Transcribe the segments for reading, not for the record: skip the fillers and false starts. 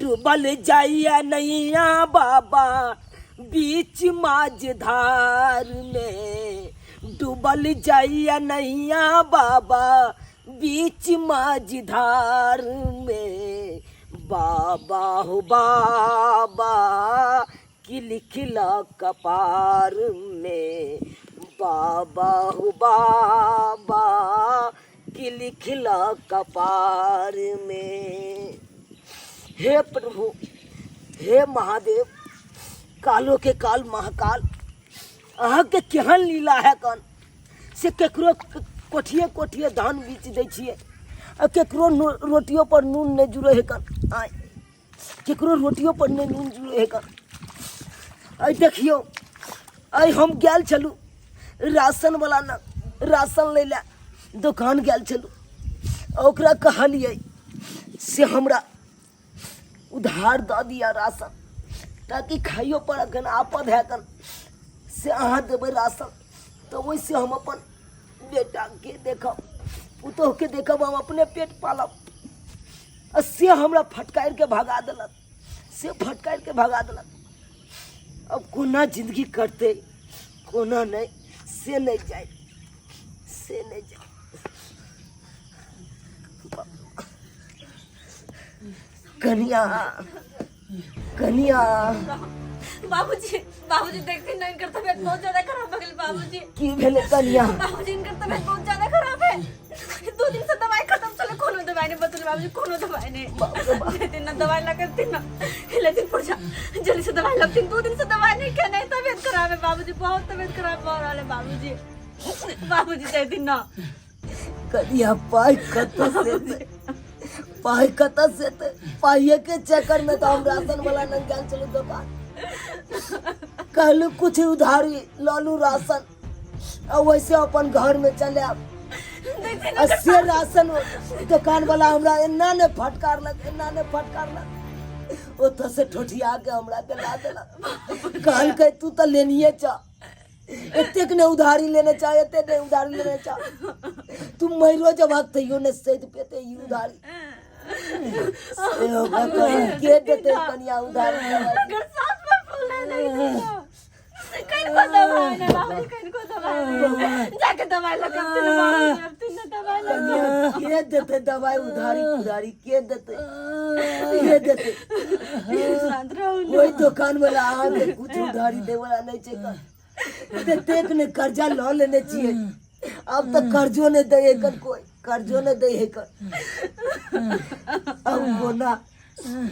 डूबल जाइया नैया बाबा बीच माझधार में, डूबल जाइया नैया बाबा बीच माझधार में। बाबा हो बाबा कि लिखला कपार में, बाबा हो बाबा कि लिखला कपार में। हे प्रभु, हे महादेव, कालो के काल महाकाल, अहाँके केहन लीला है कन से केकरो कोठिए कोठिए धान बीच दै छियै आ केकरो रोटियो पर नून नहि जुड़ै है कन। आय केकरो रोटियो पर नहि नून जुड़ै है कन। आइ देखियौ, आइ हम गेल छलहुँ राशनवला लग राशन लै लए दोकान गेल छलहुँ, ओकरा कहलियै से हमरा उधार दऽ दिअ राशन ताकि खाइयो पर एखन आपद है कन, से अहाँ देबै राशन तऽ ओहिसँ हम अपन बेटाके देखब, पुतोहके देखब, हम अपने पेट पालब। आ से हमरा फटकारिके भगा देलक, से फटकारिके भगा देलक। अब कोना जिंदगी कटतै कोना नहि से नहि जाय, से नहि जाय। कनिया, कनिया। बाबूजी, बाबूजी देखते ना, इनकर तबीयत बहुत ज्यादा खराब हो गई बाबूजी। की भेलै कनिया? बाबूजी इनकर तबीयत बहुत ज्यादा खराब है, 2 दिन से दवाई खत्म चले, कोनो दवाई नहीं बचल बाबूजी, कोनो दवाई नहीं। बाप रे बाप। देते ना दवाई ला करते ना, लेकिन पुरजा जल्दी से दवाई लगती, 2 दिन से दवाई नहीं खाने, तबीयत खराब है बाबूजी, बहुत तबीयत खराब हो रहा है बाबूजी। बाबूजी देते ना। कनिया पाई कतऽ से एतै? पाई कतऽ से एतै? पाइये के चक्कर में तो हम राशन वाला नंग गेल छलहुँ दोकान, कहलू कुछ उधारी लऽ लू राशन आ वैसे अपन घर में चले आब। आ से राशन दोकान वाला हमरा एना ने फटकारलक, एना ने फटकारलक, ओतऽ से ठोठिया के हमरा के ला देलक। कहलकै तू तऽ लेनिये छ, एतेक ने उधारी लेने चाह, एतेक ने उधारी लेने चाह, तू मरियो जबाक तैयो ने सैद पेते ई उधारी। से हमरा कही के देते कनिया उधारी? अगर सास पर फूल नहीं देती कहीं को दवाई नहीं बाबूजी, कहीं को दवाई नहीं, जाके दवाई लगा बाबूजी, अब तीन दवाई लगा। के देते दवाई उधारी उधारी के देते, के देते? शांत रहो। ओहि दोकान वाला अहाँके कुछ उधारी दै वाला नहि छै, एतेक ने कर्जा लऽ लेने छियै, आब तऽ कर्जो नहि दै है कन, कोइ कर्जो नहि दै है कन। अब कोना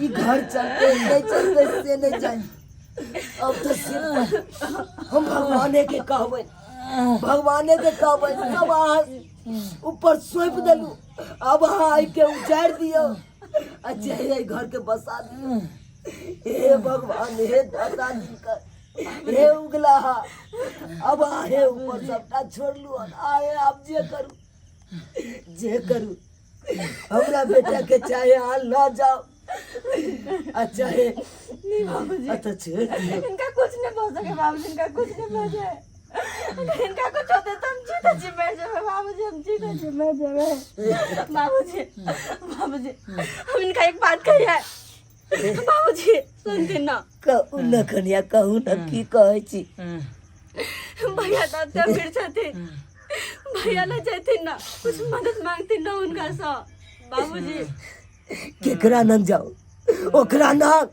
ई घर चलते नहि चलते से नहि जानि। अब तऽ सिर्फ हम भगवाने के कहबै, भगवाने के कहबै। सब अहाँ ऊपर सौंपि देलहुँ, अब अहाँ आबिके उजाड़ि दियौ आ चाहे एहि घरके बसा दियौ। हे भगवान, हे दाता दिनकर, हे उगला, अब आहे ऊपर सबटा छोड़लू, आहे आब जे करू जे करू, हमरा बेटा के चाहे अहाँ लऽ जाओ आ चाहे नहीं बाबूजी, अच्छा छोड़ दियौ। इनका कुछ नहीं बोल सके बाबूजी, इनका कुछ नहीं बोल सके। अगर इनका कुछ होते तो हम जीते जी मर जावे बाबूजी, हम जीते जी मर जावे बाबूजी। बाबूजी हम इनका एक बात कही है बाबूजी, सुनते ना। कहू न कनिया, कहू न, की कहै छी? भैया तो अमीर छथिन, भैया ला जाते ना, कुछ मदद मांगते ना उनका सा बाबूजी। केकरा नंग जाओ? ओकरा नंग,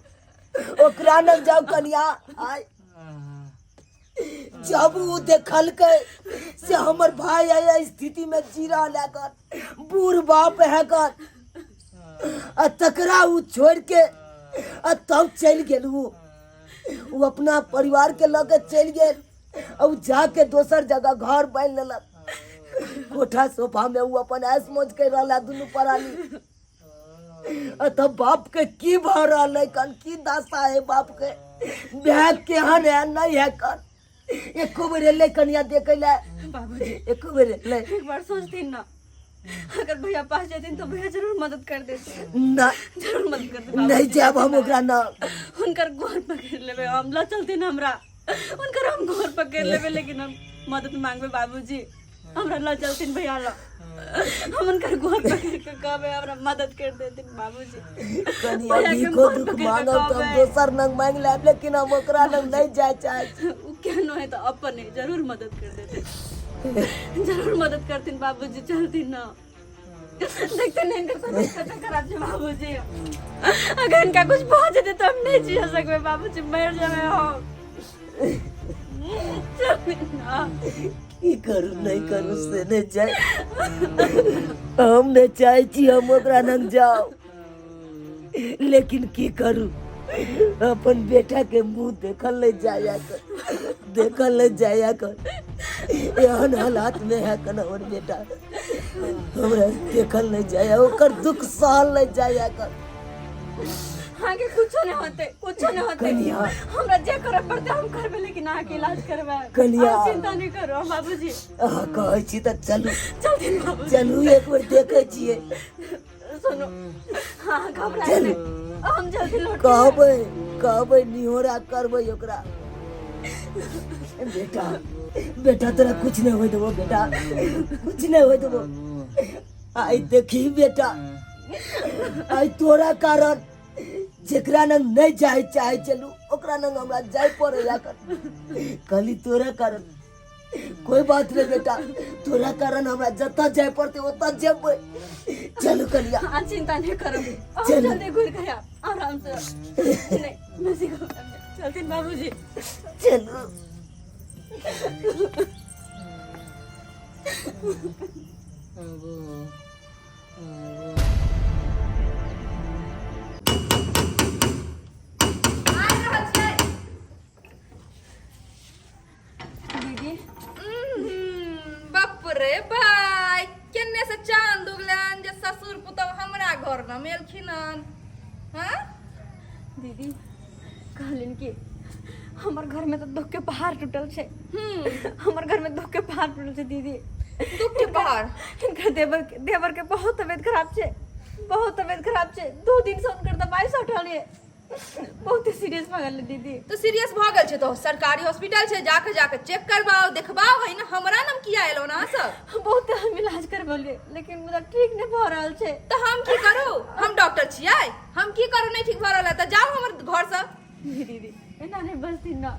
ओकरा नंग जाओ कनिया। आय जब उ देखलकै से हमर भाई एहि स्थिति में जी रहल है कर, बूढ़ बाप है कर, आ तकरा उ छोड़ के आ तब चलि गेल। उ अपना परिवार के लऽ के चलि गेल आ उ जाके दोसर जगह घर बान्हि लेलक, कोठा सोफा में उ अपन ऐश मौज कर रहल है दुनू प्राणी। आ तब बाप के की भऽ रहल है कन, की दशा है बाप के, भाय केहन है नहीं है कन। एको बेर एलै कनिया देखै लए? बाबूजी, एको बेर एलै? एक बार सोचथिन ना, अगर भैया पास जाते तो भैया जरूर मदद कर देते। ना, जरूर मदद कर देते। नहीं जायब हम ओकरा ना। हुनकर गोर पकड़ लेबे हम, ल चलते ना हमरा, हुनकर हम गोर पकड़ लेबे, लेकिन हम मदद मांगबे बाबूजी। हमरा लऽ चलथिन भैया लऽ, हम हुनकर गोर पकड़ के कहबै हमरा मदद कर देथिन बाबूजी। कनी भैया के अभी को गोर दुख पकड़ के मांगब तऽ हम कहबै। दोसर नंग मांगि लेब, लेकिन हम ओकरा लग नहि जाय चाहै छी। उ केहनो है तऽ अपन है, जरूर मदद कर देथिन, जरूर मदद करथिन बाबूजी। चलथिन ना, देखते नहीं इनका तबीयत कते खराब छै बाबूजी। अगर इनका कुछ भऽ जेतै तऽ हम नहीं जी सकबै बाबूजी, मरि जेबै हम। चलथिन ना। की करू नहि करू से नहि जाय, हम नहि चाहै छी हम ओकरा लग जाउ, लेकिन की करू, अपन बेटा के मुंह देखल नहीं जाया कर, देखल नहीं जाया कर। एहन हालात में है कन हमर बेटा, हमरा देखल नहीं जाया, ओकर दुख सहल नहीं जाया कर। अहाँके कुछो नहीं होते, कुछो नहीं होते। कनिया। हमरा जे करे पड़ते हम करबे, लेकिन अहाँके इलाज करबै। कनिया। अहाँ चिंता नहीं करो बाबूजी। अहाँ कहै छी तऽ चलू। चलथिन बाबूजी। चलू, एक बेर देखै छियै। सुनो, हाँ, घबराए नहीं, हम जल्दी लौट के आएब। कहबै कहबै, निहोरा करबै ओकरा, बेटा बेटा तोरा कुछ नहीं होय देबो बेटा, कुछ नहीं होय देबो। आइ देखी बेटा, आइ तोरा कारण जेकरा नंग नहीं जाए चाहे चलू, ओकरा नंग हमरा जाय पड़े या कर कहली तोरा कारण। कोई बात नहीं बेटा, तोरा कारण हमरा जतऽ जाय पड़ते ओतऽ जेबै। चलू कनिया। हाँ, चिंता नहीं करो, हम चलो। जल्दी घुर गया आराम से। नहीं, मैं सीखो, चलते बाबूजी। चलू। दीदी। बाप रे भाई, केने से चांद उगलन जे ससुर पुतोह हमरा घर न मेलखिन हन? हाँ। दीदी, कहलिन कि हमर घर में तो दुख के पहाड़ टूटल छै। हमर घर में दुख के पहाड़ टूटल छै दीदी। दुख के पहाड़? हिनकर देवर के बहुत तबियत खराब छै, बहुत तबियत खराब छै। 2 दिन से हुनकर दवाई सटल ये, बहुत ही सीरियस भऽ गेल दीदी। तो सीरियस भऽ गेल छै तो सरकारी हॉस्पिटल छै, जाके जाके चेक करवाओ, देखबाओ। है ना, हमरा नाम किया एलो ना सब? बहुत हम इलाज करबलिए, लेकिन मुदा ठीक नहीं भऽ रहल छै। तो हम की करू? हम डॉक्टर छियै? हम की करू? नहीं ठीक भऽ रहल है तऽ जाओ हमर घर से। दीदी, एना नहीं बजती ना।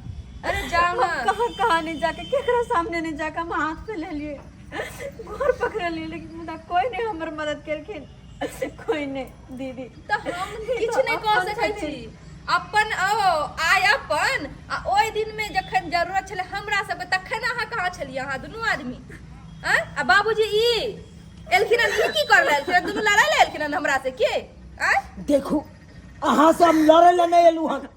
अरे जाओ ना। हम कहाँ कहाँ नहीं जाके, केकरा सामने नहीं जाके, हम हाथ पे ले लिए, घर पकड़ लिए, लेकिन मुदा कोई नहीं हमर मदद केलखिन, कोई नहीं दीदी। तऽ हम किछु नहि कऽ सकै छी अपन। ओ आइ अपन आ ओहि दिन में जखन जरूरत छलै हमरा सबके तखन अहाँ कहाँ छलियै अहाँ दुनू आदमी? आँय, आ बाबूजी ई एलखिन हन, ई की कर एलखिन हन? दुनू लड़ाइ लए एलखिन हन हमरा से की? आँय। देखू, अहाँ से हम लड़े लए नहीं एलू हन।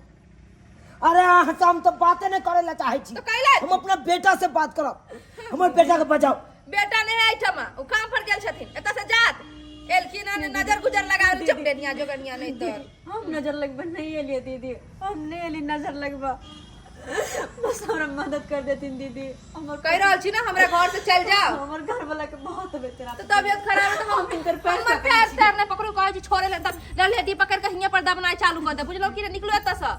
अरे अहाँ से हम तो बाते नहीं करे ला चाहे छी। तो कैला? हम अपना बेटा से बात करब, हमर बेटा के बजाओ। बेटा नहि है एहिठाम, ओ काम पर गेल छथिन। एतऽ से जात एलखिन हन नजर गुजर लगा चपटेनिया जोगनिया नहीं तऽ। हम नजर लगबे नहीं एलिए दीदी, हम नहीं एलिए नजर लगबा, बस हमरा मदद कर देथिन दीदी हमर। कहि रहल छी ना, हमरा घर से चल जाओ। हमर घर वाला के बहुत तबियत खराब। तऽ तबियत खराब है तऽ हम हम हिनकर पैर हमर पकड़ै पैर छी। तैर नहि पकड़ू, कहै छी छोड़े ले तब ललहेटी पकड़ के हियां पर दबनाइ चालू कर दे, बुझलौ कि नहि? निकलू एतऽ से।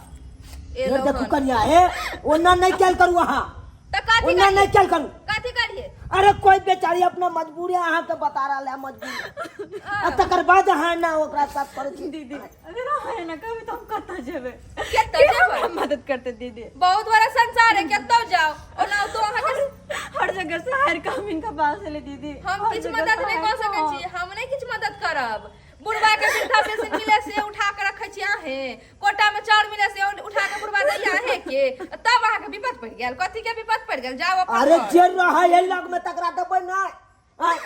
हे एलौ देखू हन। कनिया, हे ओना नहीं कैल करू अहाँ। तऽ कथी ओना करियै? नहीं कैल करू। कथी करियै? अरे कोई बेचारी अपना मजबूरी अहाँ के बता रहा है मजबूरी, आ तकर बाद अहाँ ना ओकरा साथ करै छी। दीदी, अगर अहाँ एना कहबै तऽ हम कतऽ जेबै? कतऽ के जेबै? हमरा मदद करतै दीदी? बहुत बड़ा संसार है, कतौ जाओ। ओना तो अहाँके हर जगह से हारि कऽ हम हिनका पास एलियै दीदी। हम हर किछु जगह मदद से नहि हारि कऽ सकै कऽ। छी, हम नहि किछु मदद करब। बुढ़वा के वृद्धा पेंशन मिले से उठा के रखै छी अहें, कोटा में चाउर मिले से उठा के बुढ़वा दैया अहें के, तब अहाँके विपत पड़ि गेल। कथी के विपत पड़ि गेल? जाओ अपन अरे घर। जे रहै है लग में तकरा देबै नहि। आँय।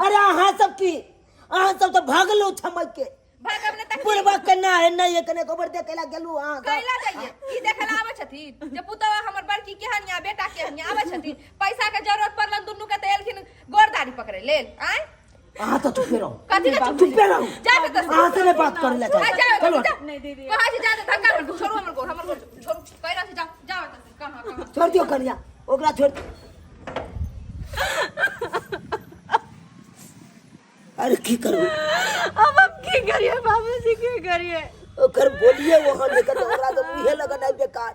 अरे अहाँ सब की, अहाँ सब तऽ भागलहुँ छमक के। भागब ने तखन। बुढ़वा के ना है नहीं एकने खबर देखे ला गेलू अहाँ सब। कैला जाइए? ई देखे ला आबै छथिन जे पुतोह हमर बड़की केहन या बेटा केहन या? आबै छथिन? पैसा के जरूरत पड़लन दुनू के तऽ एलखिन गोरदारी पकड़े लेल। आँय। अहाँ तऽ चुपे रहू। कथी के चुप? चुपे रहू। जा के तऽ। अहाँ से नहीं बात करे ला आ चाहै। जाओ। चलो। जाओ। नहीं दीदी। कहाँ से जा धक्का मार, छोड़ू हमर गोर, हमर गोर छोड़ू, कहि रहल छी जाओ, जाओ एतऽ से। कहाँ कहाँ? छोड़ दियौ कनिया, ओकरा छोड़। अरे की करू? अब हम की करिए बाबूजी, की करिए? ओकर बोलिए वहाँ लेकर ओकरा तो मुँहे लगनाइ बेकार,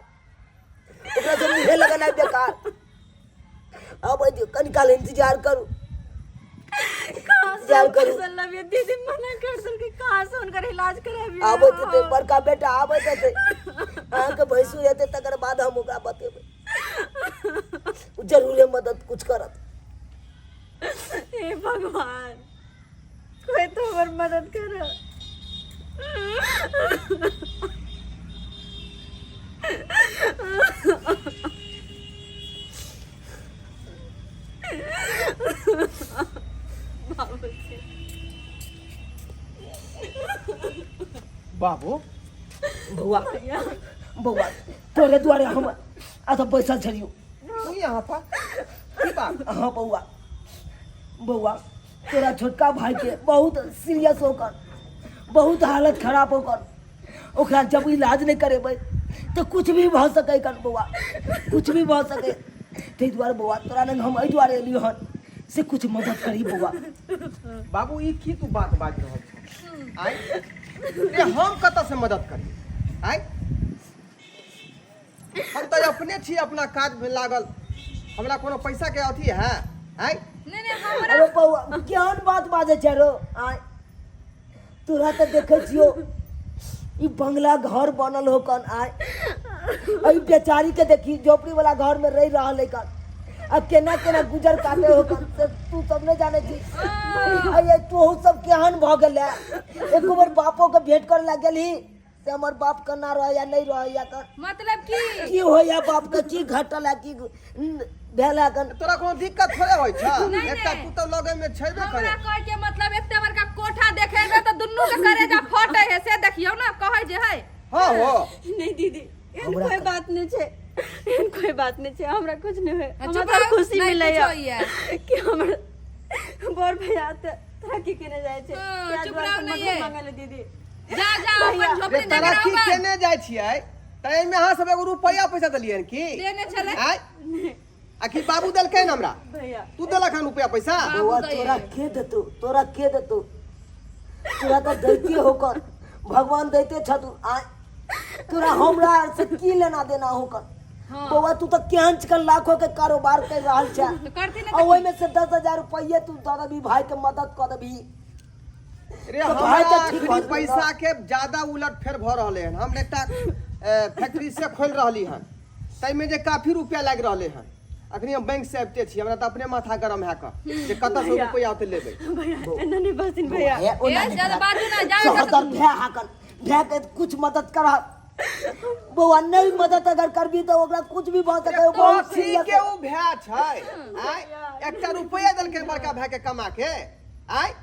ओकरा तो मुँहे लगनाइ बेकार। आबै दियौ, कनि काल इंतजार करू। कहाँ से इंतजार हम करू। पैसा लाबिए दीदी? मना कर देलकै, कहाँ से हुनकर इलाज कराबिए? आबैत हेतै, बड़का बेटा आबैत हेतै। अहाँके भैंसुर हेतै, तकर बाद हम ओकरा बतेबै, ओ जरूरे मदद कुछ करत। हे भगवान, कोई तो हमर मदद करो। बाबूजी। बाबू। बौआ, बौआ, तोरे दुआरे हम एतऽ बैसल छलियौ। तू यहाँ पर की बात? हाँ बौआ, बौआ, तोरा छोटका भाई के बहुत सीरियस होकर, बहुत हालत खराब होकर, ओकरा जब इलाज नहीं करेबै तऽ कुछ भी भऽ सकै कन बौआ, कुछ भी भऽ सकै। ताहि दुआरे बौआ, तोरा लग हम एहि दुआरे एलियौ हन से कुछ मदद करी बौआ। बाबू, ई की तू बात बाजि रहल छ? आय रे, हम कतऽ से मदद करी? आय, हम तऽ अपने छी अपना काज में लागल, हमरा कोनो पैसा के अथी है? आय। नहीं नहीं, हमरा अरे बौआ, केहन बात बाजै छै रो? आय, तोरा तऽ देखै छियौ ई बंगला घर बनल हो कन। आय, एहि बेचारी के देखी, झोपड़ी वाला घर में रहि रहल है कन, आ केना केना गुजर काटे हो कन से तू सब नहीं जाने छी। अये, तोहू सब केहन भऽ गेलै? एको बेर बापो के भेंट करे ला गेलही से हमर बाप केना रहैया, नहीं रहैया कन? मतलब की? की होइया बाप के, की घटल है, की भेल है कन? तोरा कोनो दिक्कत थोड़े होइ छ? नहीं, एकटा नहीं। पुतहु लगे में छेबे करे। हमरा कहे के मतलब, एते बड़का कोठा देखेबे तऽ दुन्नू के करेजा फटे है, से देखियौ ना, कहै जे है। हाँ हो। नहीं दीदी, एहन हमरा कोई बात नहीं छै, एहन कोई बात नहीं छै, हमरा कुछ नहीं होय। हमरा चुप तऽ रहू, खुशी नहीं मिलैया कुछ होइए। कि हमर बर भैया तऽ तरक्की केने जाइ छै। हाँ, इएह चुप दुआरे रहू, तऽ नहीं मदद ये। मांगल दीदी। जा जा, अपन झोपड़ी रे, तरक्की देख। केने जाइ छियै तऽ एहिमे अहाँ सब एगो रुपैआ पैसा देलियैन की? देने छलै। आय, आ की बाबू देलकै हन हमरा? भैया। तू देलक हन रुपैआ पैसा? बाबू बौआ, दैए। तोरा के देतौ? तोरा के देतौ? तोरा तऽ दैते होकर, भगवान दैते छथु। आय, तोरा हमरा से की लेना देना होकर? हाँ। बौआ, तू तऽ केहन चिकन लाखों के कारोबार कर रहल छै। तऽ करथिन ने। आ ओहिमे से 10,000 रुपये तू दऽ देबही, भाई के मदद कऽ देबही रे, तऽ भाई हमरा तऽ ठीक अखनी भऽ जेतौ। पैसा के ज्यादा उलट फेर भऽ रहलै हन। हम एकटा फैक्ट्री से खोलि रहली हन, ताहिमे जे काफी रुपया लागि रहलै हन। अखनी हम बैंक से आबिते छी, हमरा तऽ अपने माथा गरम है कऽ जे कतऽ से रुपया ओते लेबै। भैया, एना नहीं बसिन भैया। हे, ओना ए, नहि ज्यादा करब। बाजू ना, जाउ एतऽ। सहोदर भए हाकन भए के कुछ मदद कर बौआ। नहीं मदद अगर करबी तऽ ओकरा कुछ भी भऽ सकै, बहुत कथी सीरियस। के उ भए छै? आय, एकटा रुपया देलकै बड़का भाई के कमा के? आय।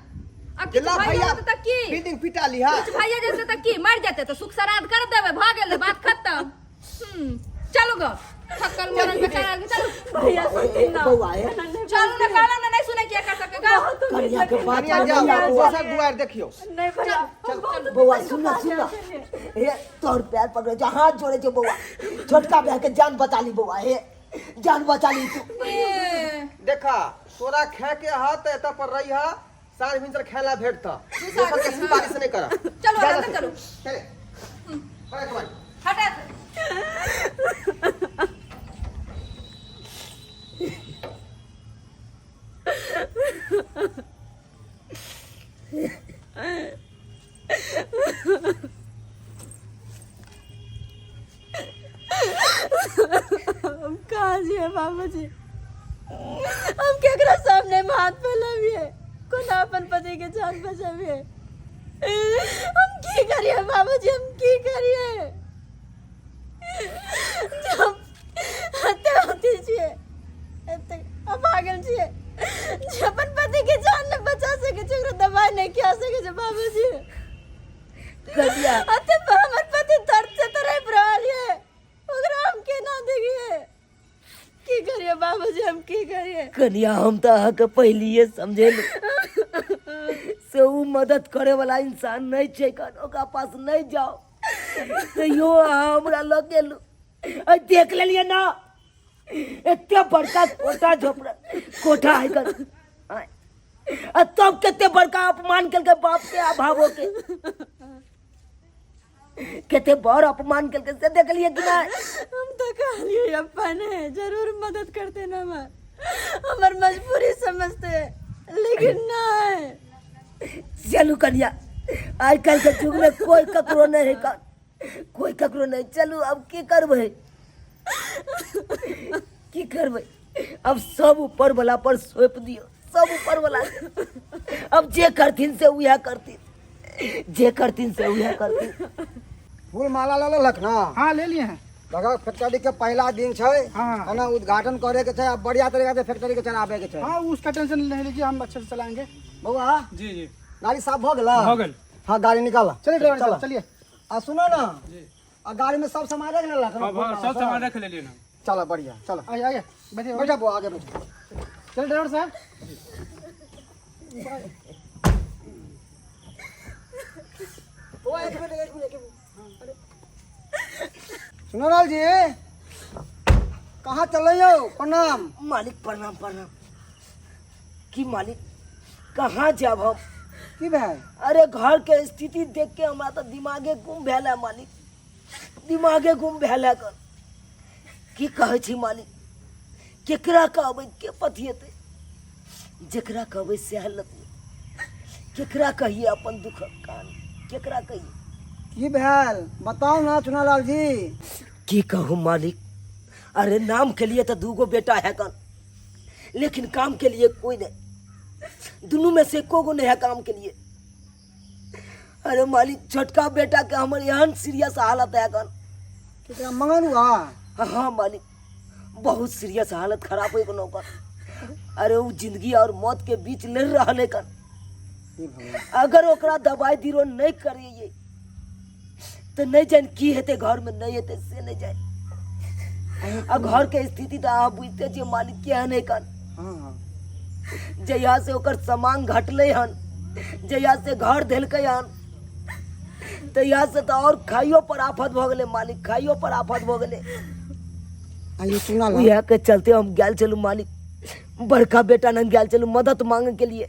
आ किछु जिला भइए भैया होतै तऽ की? बिल्डिंग पिटा लिहा। किछु भइए जेतै तऽ की? मरि जेतै तऽ सुख श्राद्ध कर देबै, भऽ गेलै, बात खत्म। चलू गो, थकल मरल बेचारा आदमी, चलू। भैया, सुनथिन ना। बौआ, हे। एना नहि। चलू ने, कहलहुँ ने, नहि सुनै किया कर सकै गो? बहुत उम्मीद कनिया के लगेने बात कनिया, जाओ। कनिया, बौआ। दोसर दुआरि देखियौ। नहीं भैया, हम बहुत बौआ, उम्मीद सुन लगा सुन। छलियै। हे, तोहर पैर पकड़े छौ, हाथ जोड़े छौ बौआ, छोटका भाई के जान बचा ली बौआ, हे, जान बचा ली तू। ए, देखा, तोरा खाए के ह तऽ एतऽ पर रही ह, साँझ भिनसर खाए ला भेटत, दोसर के सिफारिश नहीं कर। चलू, अंदर चलू। चले, बड़ा कमाई। हटा। हम कहाँ छियै बाबूजी? हम केकरा सामने में हाथ फैलाबियै? कोना अपन पति के जान बचाबियै? हम की करियै बाबूजी, हम की करियै? हम एते अथी छियै, एते अभागल छियै जे अपन पति के जान नहि बचा सकै छै, ओकरा दबाइ नहि खिया सकै छै बाबूजी। कनिया। अते हमर पति दर्द से तड़प रहल ये, ओकरा हम केना देखिए? की करिए बाबूजी, हम की करिए? कनिया, हम तऽ अहाँके पहिलिए समझेलू से ओ मदद करे वाला इंसान नहीं छै कन, ओकरा पास नहीं जाओ, तैयो अहाँ हमरा लऽ गेलू। अइ देख लेलियै ना, एते बड़का कोठा, झोपड़ा कोठा है कन, आँय। आ तब कते बड़का अपमान केलकै बाप के आ भावो के, कते बड़ अपमान केलकै से देखलियै कि नहि? हम तो कहलिए अपन है, जरूर मदद करते ना हमार। हमर मजबूरी समझते, लेकिन नहीं। चलू कनिया, आइ काल्हि के युग में कोई ककरो नहीं है, कोई ककरो नहीं। चलू अब की करबै, की करबै अब? सब ऊपर वाला पर सौंप दियो, सब ऊपर वाला। अब जे करथिन से उएह करथिन, जे करथिन से उएह करथिन। फूल माला लऽ लेलक ना? हाँ, ले लिए हैं। लगा फैक्ट्री के पहला दिन छै। हाँ। है ना, उद्घाटन करे के छै आ बढ़िया तरीका से फैक्ट्री के चलाबे के छै। हाँ, उसका टेंशन नहीं लीजिए, हम अच्छे से चलाएंगे। बौआ। जी जी। गाड़ी साफ भऽ गेल? भऽ गेल। हाँ, गाड़ी निकाल। चलिए ड्राइवर चलो। साहब, चलिए। आ सुनो ना, आ गाड़ी में सब सामान रख लेलक ना? हाँ, भऽ- सब सामान रख लेलियै ना। चलो बढ़िया, चलो। आइए आइए, बैठिए। बैठा बौआ, आगे बैठा। चलिए ड्राइवर साहब। बौआ, एक मिनट, एक मिनट, एक मिनट। सुनो लाल जी, कहाँ चल यौ? प्रणाम। मालिक प्रणाम, प्रणाम। की मालिक, कहाँ जाब हम? की भेल? अरे घर के स्थिति देख के हमरा तो दिमागे गुम भेल है मालिक, दिमागे गुम भेल है। कर की कहै छी मालिक, केकरा कहबै, के पथिएतै? जेकरा कहबै सएह लतै। केकरा कहिए अपन दुखक कहानी, केकरा कहिए? की भेल, बताउ ना चुनालाल जी। की कहूँ मालिक, अरे नाम के लिए तो दूगो बेटा है कन, लेकिन काम के लिए कोई नहीं। दोनों में से एको गो नहीं है काम के लिए। अरे मालिक, छोटका बेटा के हमर एहन सीरियस हालत है कन। केकरा, मंगनुआ? हाँ मालिक, बहुत सीरियस हालत खराब हो गन ओकर। अरे वो जिंदगी और मौत के बीच लड़ रहा है कन। हे भगवान। अगर ओकरा दवाई दिरो नहीं करिए तो नहीं जान की हेतै घर में, नहीं हेतै से नहीं जान। आ घर के स्थिति तो अहाँ बुझते छियै मालिक, केहन है कन। हाँ हाँ जहिया से ओकर सामान घटलै हन, जहिया से घर धेलकै हन, तहिया से तऽ और खाइयो पर आफत भऽ गेलै मालिक, खाइयो पर आफत भऽ गेलै। आइयो चुनालाल। उएह के चलते हम गेल छलहुँ मालिक, बड़का बेटा नंग गेल छलहुँ मदद मांगे के लिए।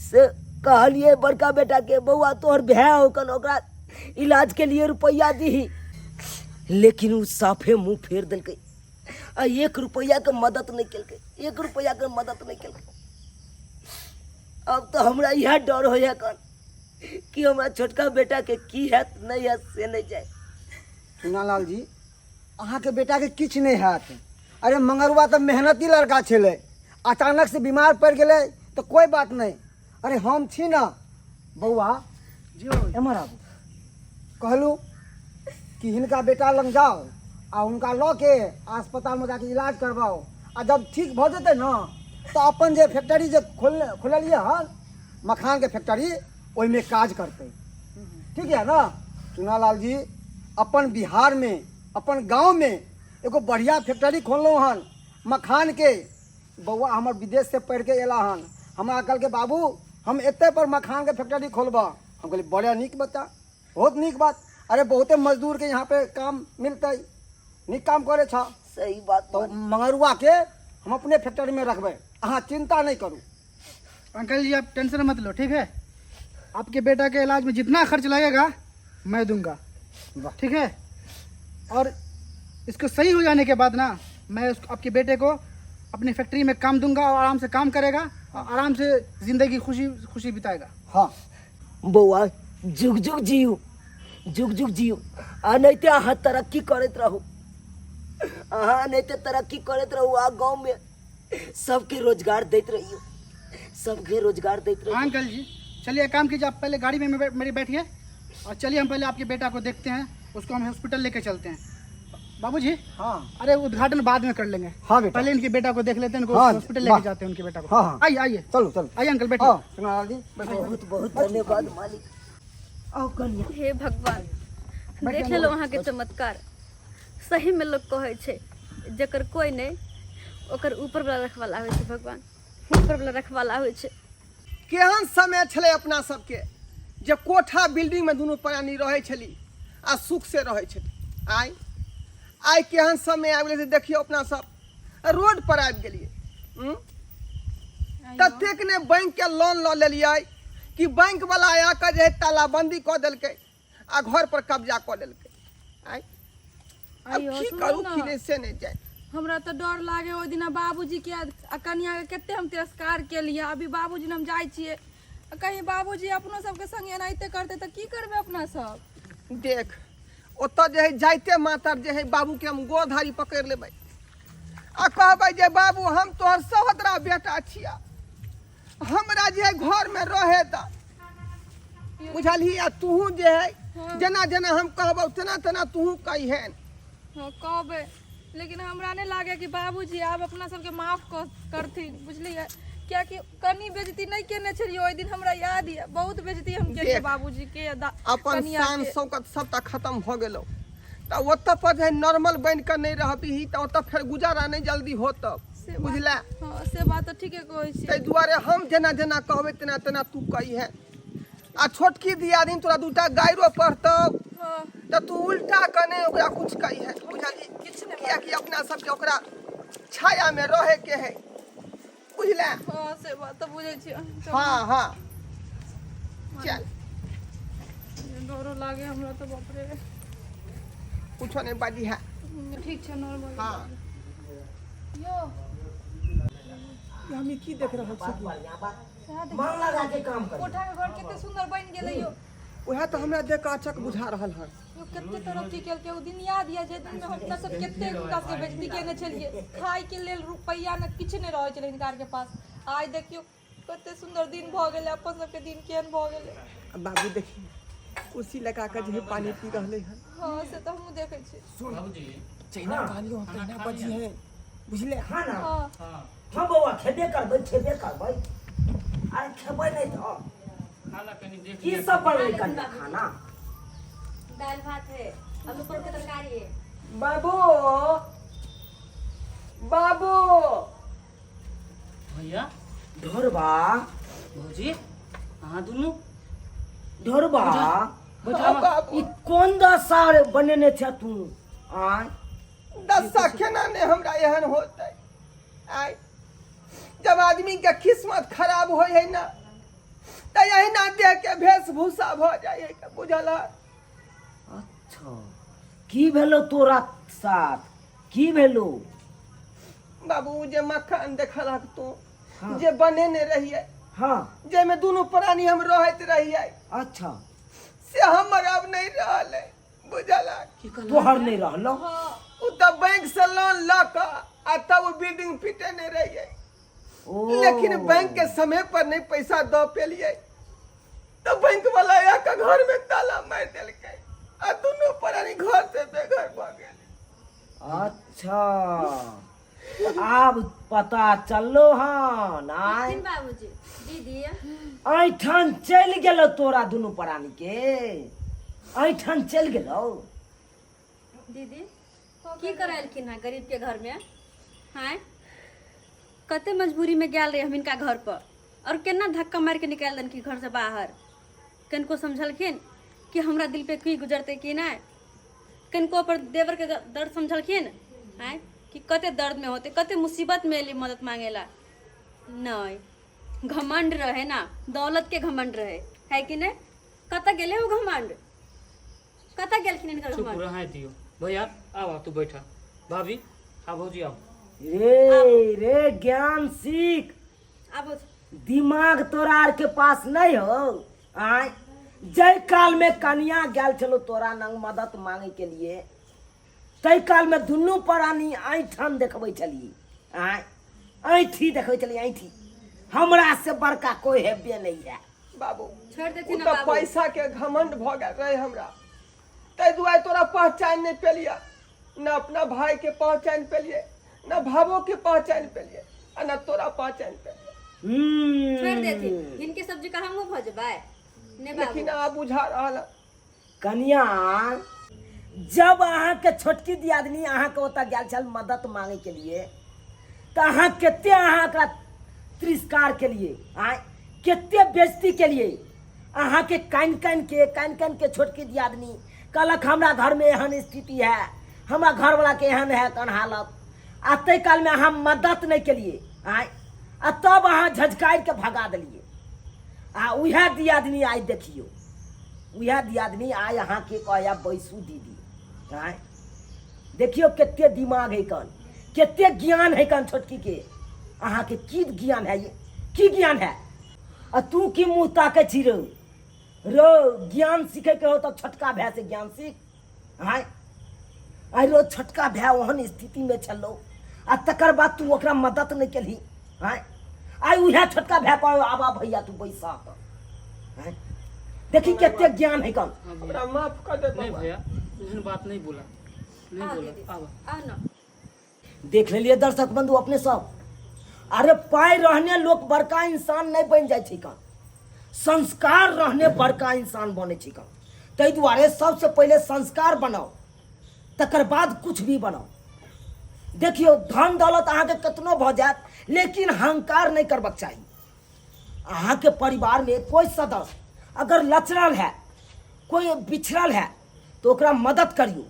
से कहलिए बड़का बेटा के, बौआ तोहर भाय होकन, ओकरा इलाज के लिए रुपैआ दीही। लेकिन उ साफे मुंह फेर देलकै आ एक रुपैआ के मदद नहीं केलकै, एक रुपैआ के मदद नहीं केलकै। अब तो हमरा इएह डर होइए कन कि हमरा छोटका बेटा के की हैत नहीं हैत से नहीं जाए। चुनालाल जी, अहाँके बेटाके किछु नहि हैत। अरे मंगरुआ तऽ मेहनती लड़का छलै, अचानक से बीमार पड़ि गेलै तऽ कोइ बात नहि। अरे हम छी ना। बौआ। जी बाबूजी। एम्हर आबू। कहलहुँ कि हिनका बेटा लग जाउ आ हुनका लऽ के अस्पतालमे जाके इलाज करबाउ, आ जब ठीक भऽ जेतै ने तऽ अपन जे फैक्ट्री जे खोललियै हन मखानके फैक्ट्री, ओहिमे काज करतै। ठीक है ना चुनालाल जी? अपन बिहारमे, अपन गाँवमे एगो बढ़िआँ फैक्ट्री खोललहुँ हन मखानके। बौआ हमर विदेशसँ पढ़िके अयला हन, हमरा कहलकै, बाबू हम एतै पर मखानके फैक्ट्री खोलबऽ। हम कहलियै, बड़ा नीक बच्चा, बहुत नीक बात। अरे बहुते मजदूरके यहाँ पे काम मिलतै, नीक काम करै छऽ। सही बात। तऽ मंगरुआके हम अपने फैक्ट्रीमे रखबै, अहाँ चिंता नहि करू। अंकल जी, आप टेंशन मत लो, ठीक है? आपके बेटा के इलाज में जितना खर्च लगेगा मैं दूंगा। वाह। ठीक है? और इसको सही हो जाने के बाद ना मैं उसको, आपके बेटे को अपनी फैक्ट्री में काम दूंगा और आराम से काम करेगा और आराम से ज़िंदगी खुशी खुशी बिताएगा। हाँ। बौआ, जुग जुग जियू, जुग जुग जियू। आ नहीं ते अहाँ तरक्की करैत रहू, अहाँ नहीं ते तरक्की करैत रहू आ गाँव में सबके रोजगार दैत रहियो, सबके रोजगार दैत रहियो। हाँ अंकल जी, चलिए एक काम कीजिए, आप पहले गाड़ी में मेरी बैठिए और चलिए हम पहले आपके बेटा को देखते हैं, उसको हम हॉस्पिटल लेके चलते हैं। बाबूजी। हाँ। अरे उद्घाटन बाद में कर लेंगे। हाँ बेटा। पहले इनके बेटा को देख लेते हैं, इनको हाँ, हॉस्पिटल वाह। लेके जाते हैं उनके बेटा को। हाँ, हाँ। आइए आइए। चलू चलू। आइए अंकल, बैठिए। हाँ चुनालाल जी, बैठो। बहुत बहुत धन्यवाद मालिक। आओ कन्या। हे भगवान, देख लेलहुँ अहाँके चमत्कार। सही में लोग कहै छै, जकर कोई नहि ओकर ऊपर वाला रखवाला होइ छै। भगवान ऊपर वाला रखवाला होइ छै। केहन समय छलै अपना सबके जे कोठा बिल्डिंगमे दुनू प्राणी रहै छली आ सुख से रहै छली। आइ आइ केहन समय आबि गेलै से देखियौ, अपना सब रोड पर आबि गेलियै। ततेक ने बैंक के लोन लऽ लेलियै कि बैंक वाला आके जे है तालाबंदी कऽ देलकै आ घर पर कब्जा कऽ लेलकै। आइ अब आइयो, की सुनू करू ने। की नहि से नहि जाय। हमरा तऽ डर लागे ओहि दिना बाबूजीके आ कनियाके कते हम तिरस्कार केलियै। अभी बाबूजी हम जाइ छियै, आ कहीं बाबूजी अपनो सबके संग एनाहिते करतै तऽ की करबै अपना सब? देख, ओतऽ जे है जाइते मातर जे है बाबूके हम गोर धारी पकड़ि लेबै आ कहबै जे बाबू हम तोहर सहोदरा बेटा छिया, हमरा जे है घरमे रहे दऽ, बुझलही? आ तूहू जे है जेना जेना हम कहबौ तेना तेना तूहू कहिहेन। हँ, कहबै, लेकिन हमरा नहि लागे कि बाबूजी आब अपना सबके माफ करथिन, बुझलियै? कियाकि कनि बेजती नहि केने छलियै ओहि दिन, हमरा याद यऽ, बहुत बेजती हम केलियै देख, बाबूजी के आ अपन कनिया शान के। शौकत सबटा खत्म भऽ गेलौ, तऽ ओतऽ पर जे नॉर्मल बनि कऽ नहि रहबिही तऽ ओतऽ फेर गुजारा नहि जल्दी होतौ, से बात- बुझले? हँ, से बात तऽ ठीके कहै छियै। ताहि दुआरे हम जेना जेना कहबै तेना तेना तू कहिहे। आ छोटकी दियादिन तोरा दूटा गाइरो पढ़तौ तऽ तू उल्टा कऽ नहि ओकरा कुछ कहिहे, बुझलही? किछु नहि। कियाकि अपना सबके ओकरा छायामे रहैके है, बुझले? हँ, से बात तऽ बुझै छियै। चलू। हँ हँ, चल। डरो लागे हमरा तऽ, बाप रे। कुछो नहि बाजी है। ठीक छै, नॉर्मल। हँ। यो। हम ई की देख रहल छी? बढ़िया बात। सएह देखियौ। मन लगा के काम कर। कोठा के घर कते सुंदर बनि गेलै यो। उएह तऽ हमरा देख कऽ अचक बुझा रहल हन। यो, कते तरक्की केलकै। ओ दिन याद यऽ जे दिन हम अपना सब कते हुनका सबके बेइज्जती केने छलियै? खाय के लेल रुपैआ ने किछु नहि रहै छलै हिनका आरके पास। आइ देखियौ, कते सुंदर दिन भऽ गेलै। अपन सबके दिन केहन भऽ गेलै। आ बाबू देखी, कुर्सी लगा कऽ जे है पानी पी रहलै हन। हँ, से तऽ हमहूँ देखै छी। बाबूजी। जहिना कहलियौ हन तहिना बजी है, बुझले? खाना? हँ। हाँ। हँ बौआ, खेबे करबै, खेबे करबै। अरे खेबै नहि तऽ? खाना कनी देख की लिअ। सब बनलै कनिया खाना? दालि भात है, आलू परोर के तरकारी है। बाबू, बाबू। भैया। ढोरबा। भौजी, अहाँ दुनू। ढोरबा। बैठा। बाबू। ई कोन दशा बनेने छ तू आय? दशा केना ने हमरा एहन होतै? आय, जब आदमी के किस्मत खराब होइ है ना तऽ एहिना देह के वेशभूषा भऽ जाइ है, बुझल है? अच्छा, की भेलो तोरा साथ? की भेलो? बाबू, उ जे मकान देखलक तू, हाँ। जे बनेने रहियै, जाहिमे दुनू प्राणी हम रहैत रहियै, से हमर आब नहि रहल है, बुझल है? तोहर नहि रहलो? उ तऽ बैंक से लोन लऽ कऽ आ तब उ बिल्डिंग पिटेने रहियै। ओ। लेकिन बैंक के समय पर नहीं पैसा दऽ पेलियै तऽ बैंक वाला आके घर में ताला मारि देलकै आ दुनू प्राणी घर से बेघर भऽ गेल। अच्छा, तऽ आब पता चललो हन आय। लेकिन बाबूजी, दीदी। ऐठन चलि गेलो तोरा दुनू प्राणी के, ऐठन चलि गेलो। दीदी, की करायलखिन हँ गरीब के घर में? हाँ, कते मजबूरी में गेल रहे हम इनका घर पर और केना धक्का मार के निकाल देलखिन घर से बाहर। कनिको समझलखिन कि हमरा दिल पे की गुजरते कि नहीं? कनिको पर देवर के दर्द समझलखिन आँय कि कते दर्द में होते, कते मुसीबत में एली मदद मांगेला? नहीं, घमंड रहे ना, दौलत के घमंड रहे है कि नहीं? कतऽ गेलै ओ घमंड? कतऽ गेलखिन हिनकर चुप घमंड? रहै दियौ। भैया, आब तू बैठा। भाभी आ भौजी, आउ। रे रे, ज्ञान सीख। आबो। दिमाग तोरा आर के पास नहीं हो आय? जै काल में कनिया गेल छलो तोरा नंग मदद मांगे के लिए, तै काल में दुनू प्राणी ऐठन देखबै छली आय, ऐठी देखबै छली, ऐठी, हमरा से बड़का कोई हेबे नहीं है। बाबू, छोड़ उ देथिन ना तऽ बाबू। पैसा के घमंड भऽ गेल रहे हमरा, ताहि दुआरे तोरा पहचान नहि पेलियै न, अपना भाई के पहचान पेलियै न, भावो के पहचान पेलियै आ न तोरा पहचान पेलियै। छोड़ देथिन हिनके सब्जी का, हमहूँ भऽ जेबै ने बाबू? लेकिन आब बुझा रहल हन। कनिया, जब अहाँके छोटकी दियादनी अहाँके ओतऽ गेल छल मदद मांगे के लिए, तऽ अहाँ कते अहाँ एकरा तिरस्कार के लिए आय, कते बेइज्जती के लिए। अहाँके कानि कानि के, कानि कानि के छोटकी दियादनी कहलक, हमरा घरमे एहन स्थिति है, हमरा घरवाला के एहन है तहन हालत। आ ताहि कालमे अहाँ मदद नहि केलिए आय, आ तब अहाँ झझकारि के भगा देलिए। आ उएह दियादनी आइ देखियौ, उएह दियादनी आइ अहाँके कहैया बैसू दीदी आँय। देखियौ कते दिमाग है कन, कते ज्ञान है कन छोटकी के अहाँके की ज्ञान है ये की ज्ञान है आ तू की मुँह ताकै छी रौ रौ ज्ञान सीखैके हो तऽ छोटका भाय से ज्ञान सीख आँय आइ रो छोटका भाय ओहन स्थितिमे छलौ आ तकर बाद तू ओकरा मदद नहि केलही आँय आइ उएह छोटका भाय कहै आबा भैया तू बैसा तऽ आँय देखी कते ज्ञान है कन हाँ भैया हमरा माफ कर दे नहीं बौआ। भैया एहन बात नहीं बोला नहीं आ बोला दीदी आवा आ ना देख लेलियै दर्शक बंधु अपने सब अरे पाइ रहने लोक बड़का इंसान नहि बनि जाइ छै कन संस्कार रहने बड़का इंसान बनै छै कन ताहि दुआरे सबसँ पहिले संस्कार बनाउ तकर बाद कुछ भी बनाउ देखियौ धन दौलत अहाँके कतनो भऽ जायत लेकिन अहंकार नहि करबाक चाही अहाँके परिवारमे कोइ सदस्य अगर लचरल है कोइ बिछड़ल है तऽ ओकरा मदद करियौ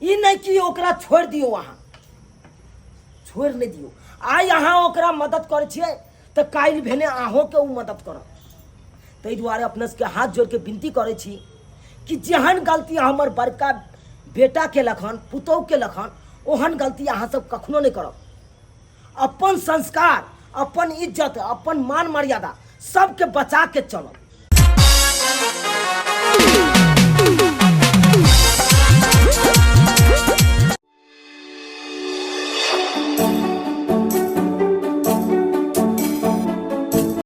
ई नहि कि ओकरा छोड़ि दियौ अहाँ छोड़ि नहि दियौ आइ अहाँ ओकरा मदद करै छियै तऽ काल्हि भेने अहूँके ओ मदद करत ताहि दुआरे अपना सबके हाथ जोड़िके विनती करै छी कि जेहन गलती हमर बड़का बेटा केलक हन पुतोहु केलक हन ओहन गलती अहाँ सब कखनो नहि करब अपन संस्कार अपन इज्जत अपन मान मर्यादा सबके बचा के चलब।